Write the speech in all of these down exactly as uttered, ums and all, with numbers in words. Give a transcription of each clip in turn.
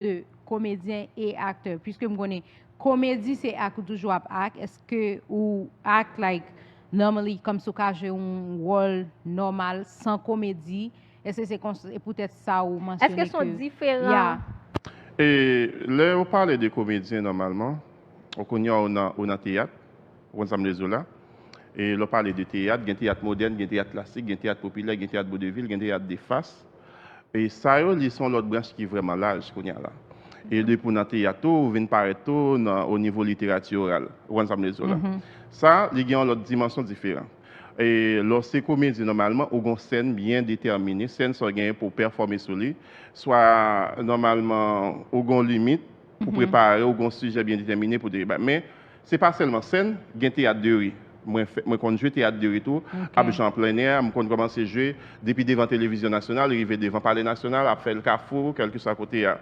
de komedyen e aktè? Piske m konnen komedi se ak ou toujou ap ak, èske ou ak, like, normally, kòmsi ou ka jwe yon wòl nòmal san komedi? Èske se kons- e poutèt sa ou mansyone ke... Èske se yon diferan? E lè ou pale de komedyen nòmalman, ou konnen ou nan, ou nan teyat, ou konn sa m vle di w la. E lè w pale de teyat, gen teyat modèn, gen teyat klasik, gen teyat popilè, gen teyat vodevil, gen teyat de fas. E sa yo, li se yon lòt branch ki vrèman laj kounye a la. E depi w nan teyat tou, ou vin parèt tou nan, o nivo literati oral. Ou konn sa m vle di w la. Sa, li gen yon lòt dimansyon diferan. E lè w se komedyen, nòmalman, ou gen yon sèn byen detèmine, sèn sa w genyen pou w pèfòme sou li. Swa, nòmalman, ou gen yon limit pou prepare, ou gen yon sijè byen detèmine pou deba. Men, se pa sèlman sèn, gen teyat de ri. Mwen fè, mwen konn jwe teyat de ri tou, ap jwe an plen è, m konn kòmanse jwe depi devan televizyon nasyonal, rive devan palè nasyonal, ap fè l Kafou, kèlkeswa kote a.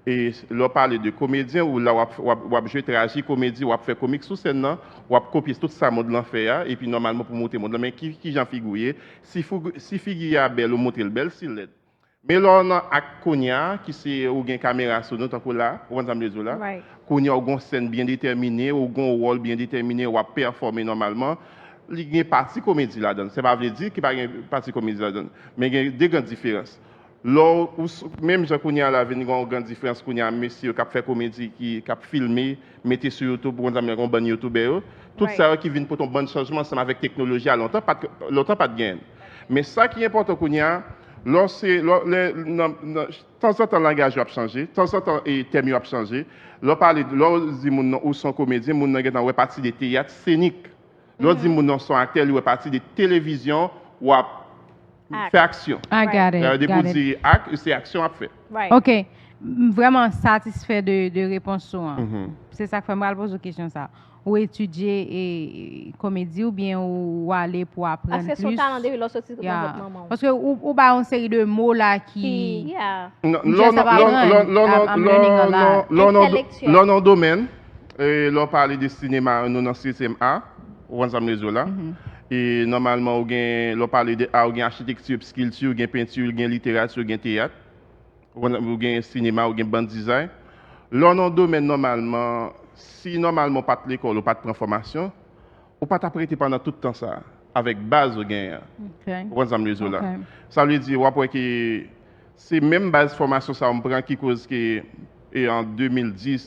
E lè w pale de komedyen, ou la w ap, w ap, w ap jwe traji komedi, w ap fè komik sou sèn nan, w ap kopye tout sa mond lan fè a, epi nòmalman pou moute mond lan. Men ki, ki jan figi w ye? Si figi, si figi a bèl, ou montre l bèl, si l lèd. Men lè w nan ak kounye a, ki se ou gen kamera sou nou, tankou la, ou konn sa m vle di w la? Kounye a, ou gen yon sèn byen detèmine, ou gen yon wòl byen detèmine, w ap pèfòme nòmalman. Li gen pati komedi ladan l. Sa pa vle di ki pa gen pati komedi ladan l. Men gen de gran diferans. Lè w, ou s- menm jan kounye a la vin gen yon gran diferans kounye a, mesye yo k ap fè komedi, ki, k ap filme, mete sou YouTube, ou konn sa m gen yon bann youtubè yo. Tout sa yo ki vin pote yon bann chanjman ansanm avèk teknoloji a, lontan pa t, lontan pa t genyen. Men sa ki enpòtan kounye a, lè w se, lè, lè, nan, nan, tanzantan langaj yo ap chanje, tanzantan e tèm yo ap chanje. Lè w pale, lè w di moun nan ou se yon komedyen, moun nan gentan wè pati de teyat senik. Lè w di moun nan se yon aktè, li wè pati de televizyon, w ap fè aksyon. I got it. Depi w di ak, se aksyon w ap fè. Ok. M vrèman satisfè de, de repons ou an. Se sa k fè m pral poze w kesyon sa. Ou etidye e, e, komedi oubyen ou, ou ale pou aprann plis? Èske se yon talan depi lè w soti nan vant manman w? Paske ou, ou bay yon seri de mo la ki, ki, yeah. Just ap aprann, I'm, I'm learning a lot. Lè w nan yon domèn, e, lè w pale de sinema, nou nan setyèm a, ou konn sa m vle di w la. E nòmalman, ou gen, lè w pale de a, ou gen achitekti, kilti, ou gen penti, ou gen literati, ou gen teyat. Ou konn, ou gen sinema, ou gen bann dizay. Lè w nan yon domèn nòmalman, si nòmalman ou pa t lekòl, ou pa t pran fòmasyon, ou pa t ap rete pandan tout tan sa a avèk baz ou genyen an. Ou konn sa m vle di w la? Sa vle di, w ap wè ke se menm baz fòmasyon sa a m pran ki koz ke, e, an de mil dis,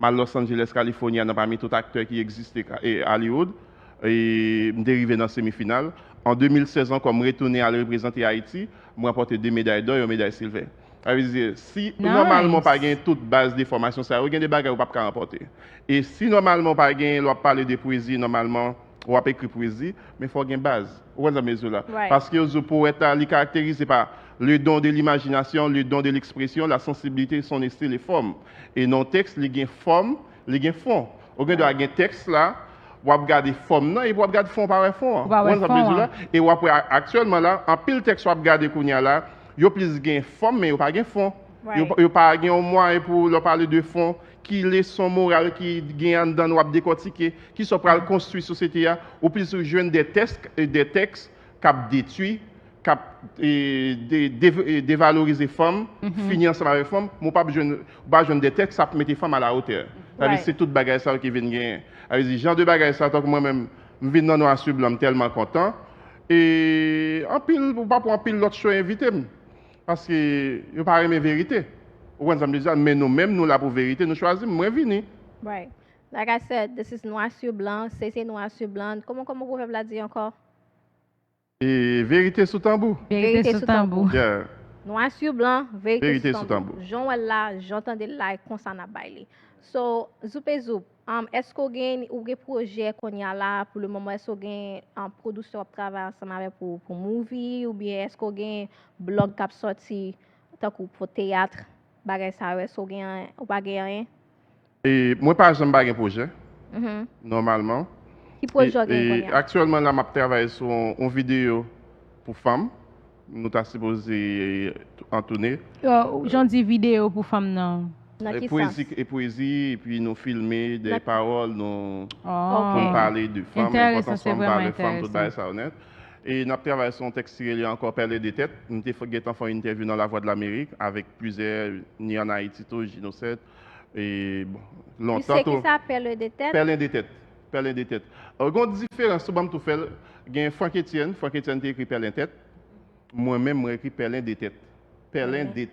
m al Los Angeles, California, nan pami tout aktè ki egziste ka- e Hollywood, e m te rive nan semifinal. An de mil sèz ankò, m retounen al reprezante Ayiti, m ranpòte de meday dò, yon meday silvè. Sa vle di, si nòmalman w pa gen tout baz de fòmasyon sa yo, gen de bagay ou p ap ka ranpòte. E si nòmalman w pa gen, lè w ap pale de pwezi, nòmalman, w ap ekri pwezi, men fò w gen baz. Ou konn sa m vle di w la? Paske yo di w powèt la, li karakterize pa le don de l'imagination, le don de l'expression, la sensibilité, son style et forme. E nan yon tèks, li gen fòm, li gen fon. Ou gen dwa gen tèks la, w ap gade fòm nan, epi w ap gade fon, w pa wè fon an. Ou konn sa m vle di w la? E w ap wè a- aktyèlman la, anpil tèks w ap gade kounye a la, yo plis gen fòm, men yo pa gen fon. Yo, pa- yo pa gen yon mwayen pou lè w pale de fon, ki leson moral ki gen anndan l w ap dekòtike, ki sa w pral konstwi sosyete a, ou plis ou jwenn de tèks, de tèks k ap detwi, k ap, e, de- de- e, devalorize fanm, fini ansanm avèk fanm, men w p ap jwenn, ou pa jwenn de tèks k ap mete fanm a la otè. Sa vle di se tout bagay sa yo ki vin genyen. Sa vle di jan de bagay sa yo, tankou mwen menm, m vin nan Nwa Sou Blan, m tèlman kontan. E anpil, ou pa pou anpil lòt show envite m. Paske yo pa renmen verite. Ou konn sa m vle di a, men nou menm, nou la pou verite, nou chwazi m, mwen vini. Right. Like I said, this is Nwa Sou Blan, se se Nwa Sou Blan. Kòman, kòman pwovèb la di ankò? E verite sou tanbou. Verite sou tanbou. Yeah. Nwa sou blan, verite Verite sou sou tanbou. Tanbou. Jan w wè l la, jan w tande l la, e konsa n ap bay li. So, Zoup e Zoup, um, èske w gen, ou gen pwojè kounye a la, pou le moman, èske w gen, um, pwodiksyon w ap travay ansanm avè pou, pou movie, oubyen èske w gen blòg k ap sòti, tankou pou teyat, bagay sa yo, èske w gen, ou pa gen anyen? E mwen pa janm pa gen pwojè, Mhm. nòmalman. Ki pwojè w E- gen e kounye a? Aktyèlman la, m ap travay sou yon, yon videyo pou fanm. Nou ta sipoze an tounen. Yo, jan di videyo pou fanm nan. Nan E ki pwezi, sans? E pwezi, epi nou filme de Nan- pawòl, nou Oh. konn pale de fanm, Enteresan, enpòtans se fanm, vrèman valè fanm, tout enteresan. Bagay sa yo nèt. E n ap travay sou yon tèks ki rele ankò Pèlen de tèt. M te fè- gentan fè yon entèvyou nan Lavwadlamerik avèk plizyè, ni ann Ayiti tou, Jinoset, e bon, Li lontan se tou. Ki sa, Pèlen de tèt? Pèlen de tèt. Pèlen de tèt. Gen yon diferans tou, ban m tou fè l. Gen Frank Etienne, Frank Etienne te ekri Pèlen tèt. Mwen menm, mwen ekri Pèlen de tèt. Pèlen de